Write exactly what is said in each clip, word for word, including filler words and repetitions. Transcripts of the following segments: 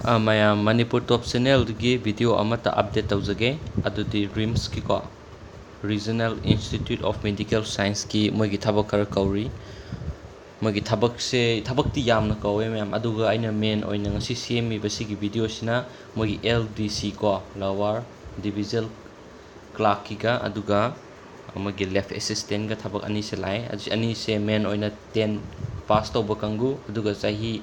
ꯑ, ꯃꯌꯥꯝ, ꯃꯅꯤꯄꯨꯔ ꯇꯣꯞ ꯆꯦꯅꯦꯜꯗꯒꯤ ꯚꯤꯗꯤꯑꯣ ꯑꯃꯠꯇ ꯑꯞꯗꯦꯠ ꯇꯧꯖꯒꯦ꯫ ꯑꯗꯨꯗꯤ ꯔꯤꯝꯁꯀꯤꯀꯣ, Regional Institute of Medical Scienceꯀꯤ ꯃꯣꯏꯒꯤ ꯊꯕꯛ ꯈꯔ ꯀꯧꯔꯤ꯫ ꯃꯣꯏꯒꯤ ꯊꯕꯛꯁꯦ, ꯊꯕꯛꯇꯤ ꯌꯥꯝꯅ ꯀꯧꯋꯦ ꯃꯌꯥꯝ, ꯑꯗꯨꯒ ꯑꯩꯅ ꯃꯦꯟ ꯑꯣꯏꯅ ꯉꯁꯤ ꯁꯦꯝꯃꯤꯕ ꯁꯤꯒꯤ ꯚꯤꯗꯤꯑꯣꯁꯤꯅ ꯃꯣꯏꯒꯤ L D C ꯀꯣ, Lower Division Clerkꯀꯤꯒ, ꯑꯗꯨꯒ ꯃꯣꯏꯒꯤ Lab Assistantꯒ ꯊꯕꯛ ꯑꯅꯤꯁꯦ ꯂꯥꯛꯑꯦ꯫ ꯑꯁꯤ ꯑꯅꯤꯁꯦ ꯃꯦꯟ ꯑꯣꯏꯅ ten ꯄꯥꯁ ꯇꯧꯕ ꯀꯥꯡꯕꯨ, ꯑꯗꯨꯒ ꯆꯍꯤ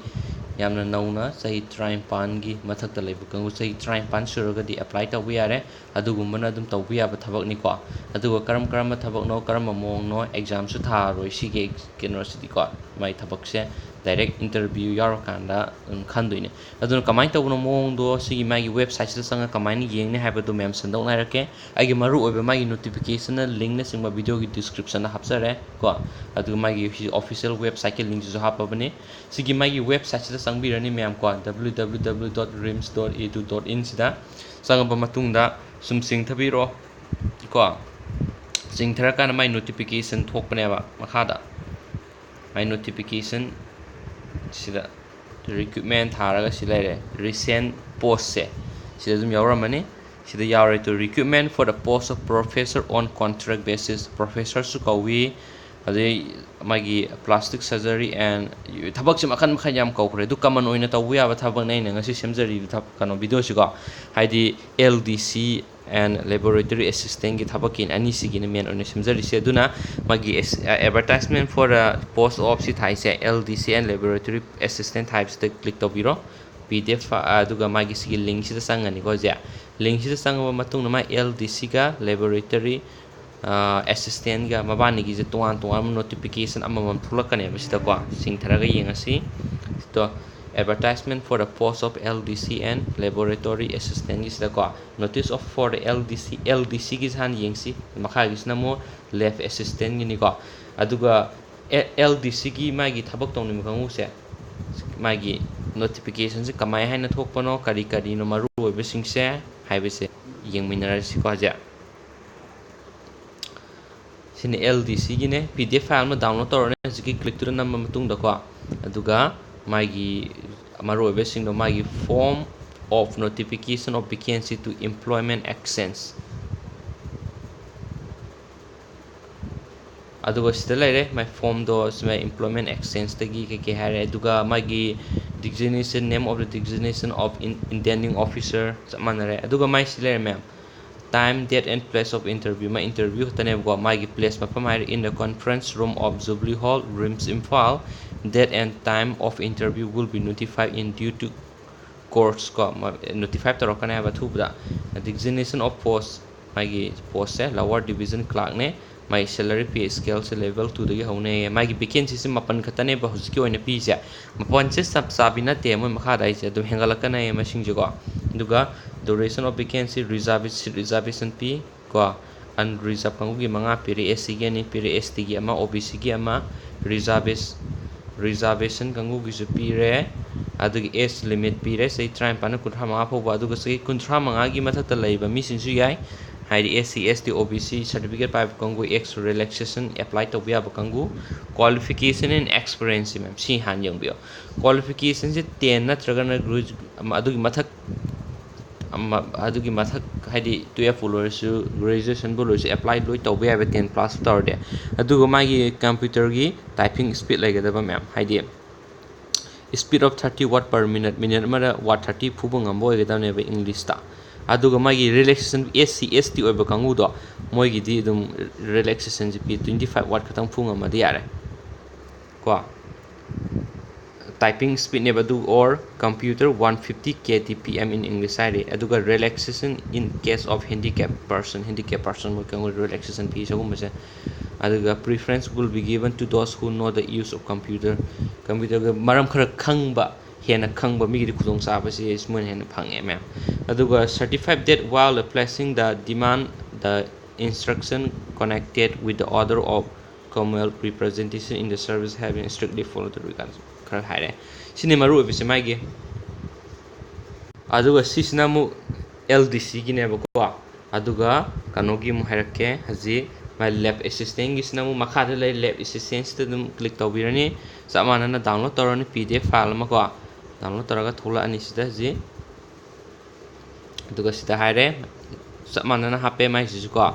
ꯌꯥꯝꯅ ꯅꯧꯅ, ꯆꯍꯤ ꯇꯔꯥꯅꯤꯄꯥꯟꯒꯤ ꯃꯊꯛꯇ ꯂꯩꯕ ꯀꯥꯡꯕꯨ, ꯆꯍꯤ ꯇꯔꯥꯅꯤꯄꯥꯟ ꯁꯨꯔꯒꯗꯤ ꯑꯦꯄ꯭ꯂꯥꯏ ꯇꯧꯕ ꯌꯥꯔꯦ꯫ ꯑꯗꯨꯒꯨꯝꯕꯅ ꯑꯗꯨꯝ ꯇꯧꯕ ꯌꯥꯕ ꯊꯕꯛꯅꯤꯀꯣ꯫ ꯑꯗꯨꯒ ꯀꯔꯝ ꯀꯔꯝꯕ ꯊꯕꯛꯅꯣ, ꯀꯔꯝꯕ ꯃꯑꯣꯡꯅꯣ, ꯑꯦꯛꯖꯥꯝꯁꯨ ꯊꯥꯔꯣꯏ ꯁꯤꯒꯤ ꯀꯩꯅꯣꯁꯤꯗꯤꯀꯣ꯫ ꯃꯥꯏ ꯊꯕꯛꯁꯦ ꯗꯥꯏꯔꯦꯛ ꯏꯟꯇꯔꯚ꯭ꯌꯨ ꯌꯥꯎꯔꯀꯥꯟꯗ ꯑꯗꯨꯝ ꯈꯟꯗꯣꯏꯅꯦ꯫ ꯑꯗꯨꯅ ꯀꯃꯥꯏꯅ ꯇꯧꯕꯅꯣ ꯃꯑꯣꯡꯗꯣ, ꯁꯤꯒꯤ ꯃꯥꯒꯤ ꯋꯦꯕꯁꯥꯏꯠꯁꯤꯗ ꯆꯪꯉꯒ ꯀꯃꯥꯏꯅ ꯌꯦꯡꯅꯤ ꯍꯥꯏꯕꯗꯨ ꯃꯌꯥꯝ ꯁꯟꯗꯣꯛꯅ ꯍꯥꯏꯔꯛꯀꯦ꯫ ꯑꯩꯒꯤ ꯃꯔꯨꯑꯣꯏꯕ ꯃꯥꯒꯤ ꯅꯣꯇꯤꯐꯤꯀꯦꯁꯟꯅ ꯂꯤꯡꯅꯆꯤꯡꯕ ꯚꯤꯗꯤꯑꯣꯒꯤ ꯗꯤꯁꯀ꯭ꯔꯤꯞꯁꯟꯗ ꯍꯥꯞꯆꯔꯦ ꯀꯣ꯫ ꯑꯗꯨꯒ ꯃꯥꯒꯤ ꯁꯤ ꯑꯣꯐꯤꯁꯤꯌꯦꯜ ꯋꯦꯕꯁꯥꯏꯠꯀꯤ ꯂꯤꯡꯁꯤꯁꯨ ꯍꯥꯞꯄꯕꯅꯤ꯫ ꯁꯤꯒꯤ ꯃꯥꯒꯤ ꯋꯦꯕꯁꯥꯏꯠꯁꯤꯗ ꯆꯪꯕꯤꯔꯅꯤ ꯃꯌꯥꯝ ꯀꯣ, W W W dot rims dot E D U dot in ꯁꯤꯗ ꯆꯪꯉꯕ ꯃꯇꯨꯡꯗ ꯁꯨꯝ ꯆꯤꯡꯊꯕꯤꯔꯣ ꯀꯣ꯫ ꯆꯤꯡꯊꯔꯀꯥꯟꯗ ꯃꯥꯏ ꯅꯣꯇꯤꯐꯤꯀꯦꯁꯟ ꯊꯣꯛꯄꯅꯦꯕ ꯃꯈꯥꯗ꯫ ꯃꯥꯏ ꯅꯣꯇꯤꯐꯤꯀꯦꯁꯟ ꯁꯤꯗ ꯔꯤꯀ꯭ꯔꯨꯠꯃꯦꯟ ꯊꯥꯔꯒ ꯁꯤ ꯂꯩꯔꯦ, ꯔꯤꯁꯦꯟ ꯄꯣꯁꯁꯦ ꯁꯤꯗ ꯑꯗꯨꯝ ꯌꯥꯎꯔꯝꯃꯅꯤ꯫ ꯁꯤꯗ ꯌꯥꯎꯔꯦ two, "Recruitment for the post of professor on contract basis", ꯄ꯭ꯔꯣꯐꯦꯁꯔꯁꯨ ꯀꯧꯏ, ꯑꯗꯩ ꯃꯥꯒꯤ plastic surgery and ꯊꯕꯛꯁꯦ ꯃꯈꯜ ꯃꯈꯜ ꯌꯥꯝ ꯀꯧꯈ꯭ꯔꯦ꯫ ꯑꯗꯨ ꯀꯃꯟ ꯑꯣꯏꯅ ꯇꯧꯕ ꯌꯥꯕ ꯊꯕꯛꯅꯦ ꯑꯩꯅ ꯉꯁꯤ ꯁꯦꯝꯖꯔꯤꯕ ꯊꯕꯛ, ꯀꯩꯅꯣ, ꯚꯤꯗꯤꯑꯣꯁꯤꯀꯣ꯫ ꯍꯥꯏꯗꯤ L D C and laboratory assistantꯀꯤ ꯊꯕꯛꯀꯤ ꯑꯅꯤꯁꯤꯒꯤꯅ ꯃꯦꯟ ꯑꯣꯏꯅ ꯁꯦꯝꯖꯔꯤꯁꯦ꯫ ꯑꯗꯨꯅ ꯃꯥꯒꯤ ꯑꯦꯁ-, ꯑ, advertisement for the post of ꯁꯤ ꯊꯥꯏꯁꯦ, L D C and laboratory assistant ꯊꯥꯏꯕꯁꯤꯗ ꯀ꯭ꯂꯤꯛ ꯇꯧꯕꯤꯔꯣ꯫ P D F ꯐ-, ꯑꯗꯨꯒ ꯃꯥꯒꯤ ꯁꯤꯒꯤ ꯂꯤꯡꯁꯤꯗ ꯆꯪꯉꯅꯤꯀꯣ ꯍꯧꯖꯤꯛ꯫ ꯂꯤꯡꯁꯤꯗ ꯆꯪꯉꯕ ꯃꯇꯨꯡꯗ ꯃꯥ L D Cꯒ laboratory, ꯑ, assistantꯒ ꯃꯕꯥꯅꯤꯒꯤꯁꯦ ꯇꯣꯉꯥꯟ ꯇꯣꯉꯥꯟꯕ ꯅꯣꯇꯤꯐꯤꯀꯦꯁꯟ ꯑꯃꯃꯝ ꯊꯣꯛꯂꯛꯀꯅꯦꯕ ꯁꯤꯗꯀꯣ꯫ ꯆꯤꯡꯊꯔꯒ ꯌꯦꯡꯉꯁꯤ꯫ ꯁꯤꯗꯣ, "Advertisement for the post of L D C and laboratory assistantꯒꯤꯁꯤꯗꯀꯣ꯫ Notice of for the L D C", L D Cꯒꯤꯁꯤ ꯍꯥꯟꯅ ꯌꯦꯡꯁꯤ꯫ ꯃꯈꯥꯒꯤꯁꯤꯅ ꯑꯃꯨꯛ lab assistantꯒꯤꯅꯤꯀꯣ꯫ ꯑꯗꯨꯒ ꯑꯦ-, L D Cꯒꯤ ꯃꯥꯒꯤ ꯊꯕꯛ ꯇꯧꯅꯤꯡꯕ ꯀꯥꯡꯕꯨꯁꯦ, ꯃꯥꯒꯤ ꯅꯣꯇꯤꯐꯤꯀꯦꯁꯟꯁꯦ ꯀꯃꯥꯏ ꯍꯥꯏꯅ ꯊꯣꯛꯄꯅꯣ, ꯀꯔꯤ ꯀꯔꯤꯅꯣ ꯃꯔꯨ ꯑꯣꯏꯕꯁꯤꯡꯁꯦ ꯍꯥꯏꯕꯁꯦ ꯌꯦꯡꯃꯤꯟꯅꯔꯁꯤꯀꯣ ꯍꯧꯖꯤꯛ꯫ ꯁꯤꯅ L D Cꯒꯤꯅꯦ꯫ P D F file ꯑꯃ ꯗꯥꯎꯟꯂꯣꯗ ꯇꯧꯔꯅꯤ ꯍꯧꯖꯤꯛꯀꯤ ꯀ꯭ꯂꯤꯛꯇꯨꯗ ꯅꯝꯕ ꯃꯇꯨꯡꯗꯀꯣ꯫ ꯑꯗꯨꯒ ꯃꯥꯒꯤ ꯃꯔꯨꯑꯣꯏꯕꯁꯤꯡꯗꯣ ꯃꯥꯒꯤ form of notification of vacancy to employment exchange꯫ ꯑꯗꯨꯒ ꯁꯤꯗ ꯂꯩꯔꯦ ꯃꯥꯏ formꯗꯣ, ꯁꯨꯃꯥꯏ employment exchangeꯇꯒꯤ ꯀꯩꯀꯩ ꯍꯥꯏꯔꯦ꯫ ꯑꯗꯨꯒ ꯃꯥꯒꯤ designation, name of the designation of intending officer ꯆꯞ ꯃꯥꯟꯅꯔꯦ꯫ ꯑꯗꯨꯒ ꯃꯥꯏ ꯁꯤ ꯂꯩꯔꯦ ꯃꯌꯥꯝ, time, date and place of interview꯫ ꯃꯥ interview ꯈꯛꯇꯅꯦꯕꯀꯣ꯫ ꯃꯥꯒꯤ place, ꯃꯐꯝ ꯍꯥꯏꯔꯦ, in the conference room of Jubilee Hall, RIMS Imphal꯫ Date and time of interview will be notified in due to course ꯀꯣ, notify ꯇꯧꯔꯛꯀꯅꯤ ꯍꯥꯏꯕ ꯑꯊꯨꯕꯗ꯫ Designation of post, ꯃꯥꯒꯤ postꯁꯦ lower division clerkꯅꯦ꯫ ꯃꯥꯒꯤ salary pay scaleꯁꯦ level twoꯗꯒꯤ ꯍꯧꯅꯩꯌꯦ꯫ ꯃꯥꯒꯤ vacancyꯁꯦ ꯃꯥꯄꯟ ꯈꯛꯇꯅꯦꯕ ꯍꯧꯖꯤꯛꯀꯤ ꯑꯣꯏꯅ ꯄꯤꯁꯦ꯫ ꯃꯥꯄꯟꯁꯦ ꯆꯞ ꯆꯥꯕꯤ ꯅꯠꯇꯦ, ꯃꯣꯏ ꯃꯈꯥꯗ ꯑꯩꯁꯦ ꯑꯗꯨꯝ ꯍꯦꯟꯒꯠꯂꯛꯀꯅꯤ ꯃꯁꯤꯡꯁꯦꯀꯣ꯫ ꯑꯗꯨꯒ duration of vacancy, reservation, reservation ꯄꯤ ꯀꯣ꯫ Unreserved ꯀꯥꯡꯕꯨꯒꯤ ꯃꯉꯥ ꯄꯤꯔꯦ, SCꯒꯤ ꯑꯅꯤ ꯄꯤꯔꯦ, STꯒꯤ ꯑꯃ, OBCꯒꯤ ꯑꯃ, reservist, reservation ꯀꯥꯡꯕꯨꯒꯤꯁꯨ ꯄꯤꯔꯦ꯫ ꯑꯗꯨꯒꯤ age limit ꯄꯤꯔꯦ, ꯆꯍꯤ ꯇꯔꯥꯅꯤꯄꯥꯟꯅ ꯀꯨꯟꯊ꯭ꯔꯥ ꯃꯉꯥ ꯐꯥꯎꯕ꯫ ꯑꯗꯨꯒ ꯆꯍꯤ ꯀꯨꯟꯊ꯭ꯔꯥ ꯃꯉꯥꯒꯤ ꯃꯊꯛꯇ ꯂꯩꯕ ꯃꯤꯁꯤꯡꯁꯨ ꯌꯥꯏ, ꯍꯥꯏꯗꯤ SC, ST, OBC certificate ꯄꯥꯏꯕ ꯀꯥꯡꯕꯨ, age relaxation apply ꯇꯧꯕ ꯌꯥꯕ ꯀꯥꯡꯕꯨ꯫ Qualification and experience, ꯃꯦꯝ, ꯁꯤ ꯍꯥꯟꯅ ꯌꯦꯡꯕꯤꯌꯣ꯫ Qualificationꯁꯦ ten ꯅꯠꯇ꯭ꯔꯒꯅ group ꯑꯗꯨꯒꯤ ꯃꯊꯛ ꯑꯃ, ꯑꯗꯨꯒꯤ ꯃꯊꯛ, ꯍꯥꯏꯗꯤ twelveꯄꯨ ꯂꯣꯏꯔꯁꯨ, graduationꯕꯨ ꯂꯣꯏꯔꯁꯨ apply ꯂꯣꯏ ꯇꯧꯕ ꯌꯥꯏꯕ ten pass ꯇꯧꯔꯗꯤ꯫ ꯑꯗꯨꯒ ꯃꯥꯒꯤ computerꯒꯤ typing speed ꯂꯩꯒꯗꯕ ꯃꯌꯥꯝ, ꯍꯥꯏꯗꯤ speed of thirty word per minute, minute ꯑꯃꯗ word thirty ꯐꯨꯕ ꯉꯝꯕ ꯑꯣꯏꯒꯗꯕꯅꯦꯕ Englishꯇ꯫ ꯑꯗꯨꯒ ꯃꯥꯒꯤ relaxation, SC, ST ꯑꯣꯏꯕ ꯀꯥꯡꯕꯨꯗꯣ, ꯃꯣꯏꯒꯤꯗꯤ ꯑꯗꯨꯝ relaxationꯁꯦ ꯄꯤ, twenty five word ꯈꯛꯇꯪ ꯐꯨ ꯉꯝꯃꯗꯤ ꯌꯥꯔꯦ ꯀꯣ꯫ Typing speedꯅꯦꯕ ꯑꯗꯨ, or computer one fifty K T P M in English ꯍꯥꯏꯔꯦ꯫ ꯑꯗꯨꯒ relaxation in case of handicap person, handicap person ꯃꯣꯏ ꯀꯥꯡꯕꯨ relaxation ꯄꯤ ꯁꯤꯒꯨꯝꯕꯁꯦ꯫ ꯑꯗꯨꯒ preference will be given to those who know the use of computer, computerꯒ ꯃꯔꯝ ꯈꯔ ꯈꯪꯕ, ꯍꯦꯟꯅ ꯈꯪꯕ ꯃꯤꯒꯤꯗꯤ ꯈꯨꯗꯣꯡꯆꯥꯕꯁꯤ ꯃꯣꯏꯅ ꯍꯦꯟꯅ ꯐꯪꯉꯦ ꯃꯌꯥꯝ꯫ ꯑꯗꯨꯒ certified that while placing the demand, the instruction connected with the order of Commonwealth representation in the service have been strictly followed the regard ꯈꯔ ꯍꯥꯏꯔꯦ꯫ ꯁꯤꯅꯤ ꯃꯔꯨ ꯑꯣꯏꯕꯁꯦ ꯃꯥꯒꯤ꯫ ꯑꯗꯨꯒ ꯁꯤꯁꯤꯅ ꯑꯃꯨꯛ LDCꯒꯤꯅꯦꯕꯀꯣ꯫ ꯑꯗꯨꯒ ꯀꯩꯅꯣꯒꯤ ꯑꯃꯨꯛ ꯍꯥꯏꯔꯛꯀꯦ, ꯍꯧꯖꯤꯛ ꯃꯥꯏ lab assistantꯒꯤꯁꯤꯅ ꯑꯃꯨꯛ ꯃꯈꯥꯗ ꯂꯩ, lab assistantꯁꯤꯗ ꯑꯗꯨꯝ click ꯇꯧꯕꯤꯔꯅꯤ꯫ ꯆꯞ ꯃꯥꯟꯅꯅ download ꯇꯧꯔꯅꯤ PDF file ꯑꯃꯀꯣ꯫ Download ꯇꯧꯔꯒ ꯊꯣꯛꯂꯛꯑꯅꯤ ꯁꯤꯗ ꯍꯧꯖꯤꯛ꯫ ꯑꯗꯨꯒ ꯁꯤꯗ ꯍꯥꯏꯔꯦ, ꯆꯞ ꯃꯥꯟꯅꯅ ꯍꯥꯞꯄꯦ ꯃꯥꯏꯁꯤꯁꯨ ꯀꯣ꯫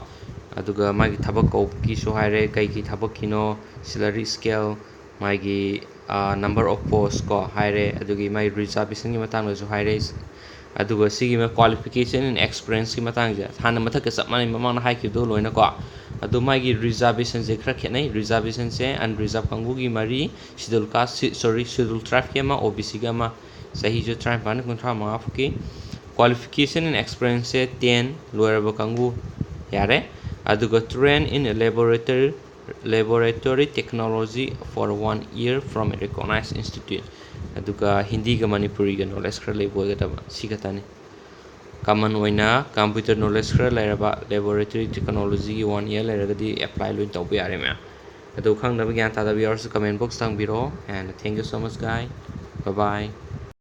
ꯑꯗꯨꯒ ꯃꯥꯒꯤ ꯊꯕꯛ ꯀꯧꯕꯒꯤꯁꯨ ꯍꯥꯏꯔꯦ, ꯀꯩꯒꯤ ꯊꯕꯛꯀꯤꯅꯣ, salary scale, ꯃꯥꯒꯤ number of post ꯀꯣ ꯍꯥꯏꯔꯦ, ꯑꯗꯨꯒꯤ ꯃꯥꯒꯤ reservationꯒꯤ ꯃꯇꯥꯡꯗꯁꯨ ꯍꯥꯏꯔꯦ꯫ ꯑꯗꯨꯒ ꯁꯤꯒꯤ ꯃꯥꯒꯤ qualification and experienceꯀꯤ ꯃꯇꯥꯡꯁꯦ ꯍꯥꯟꯅ ꯃꯊꯛꯇ ꯆꯞ ꯃꯥꯟꯅꯩ, ꯃꯃꯥꯡꯗ ꯍꯥꯏꯈꯤꯕꯗꯣ ꯂꯣꯏꯅꯀꯣ꯫ ꯑꯗꯣ ꯃꯥꯒꯤ reservationꯁꯦ ꯈꯔ ꯈꯦꯠꯅꯩ꯫ Reservationꯁꯦ unreserved ꯀꯥꯡꯕꯨꯒꯤ ꯃꯔꯤ, Scheduled Caste, sorry, Scheduled Tribeꯀꯤ ꯑꯃ, OBCꯒꯤ ꯑꯃ, ꯆꯍꯤꯁꯨ ꯇꯔꯥꯅꯤꯄꯥꯟ ꯀꯨꯟꯊ꯭ꯔꯥ ꯃꯉꯥ ꯐꯥꯎꯀꯤ꯫ Qualification and experienceꯁꯦ ten ꯂꯣꯏꯔꯕ ꯀꯥꯡꯕꯨ ꯌꯥꯔꯦ꯫ ꯑꯗꯨꯒ train in a laboratory, laboratory technology for one year from a recognized institute꯫ ꯑꯗꯨꯒ ꯍꯤꯟꯗꯤꯒ ꯃꯅꯤꯄꯨꯔꯤꯒ knowledge ꯈꯔ ꯂꯩꯕ ꯑꯣꯏꯒꯗꯕ, ꯁꯤ ꯈꯛꯇꯅꯤ꯫ Common ꯑꯣꯏꯅ computer knowledge ꯈꯔ ꯂꯩꯔꯕ, laboratory technologyꯒꯤ one year ꯂꯩꯔꯒꯗꯤ apply ꯂꯣꯏ ꯇꯧꯕ ꯌꯥꯔꯦ ꯃꯌꯥꯝ꯫ ꯑꯗꯨ ꯈꯪꯗꯕ, ꯒ꯭ꯌꯥꯟ ꯇꯥꯗꯕ ꯌꯥꯎꯔꯁꯨ comment boxꯇ ꯍꯪꯕꯤꯔꯛꯑꯣ꯫ And thank you so much, guys. Bye bye.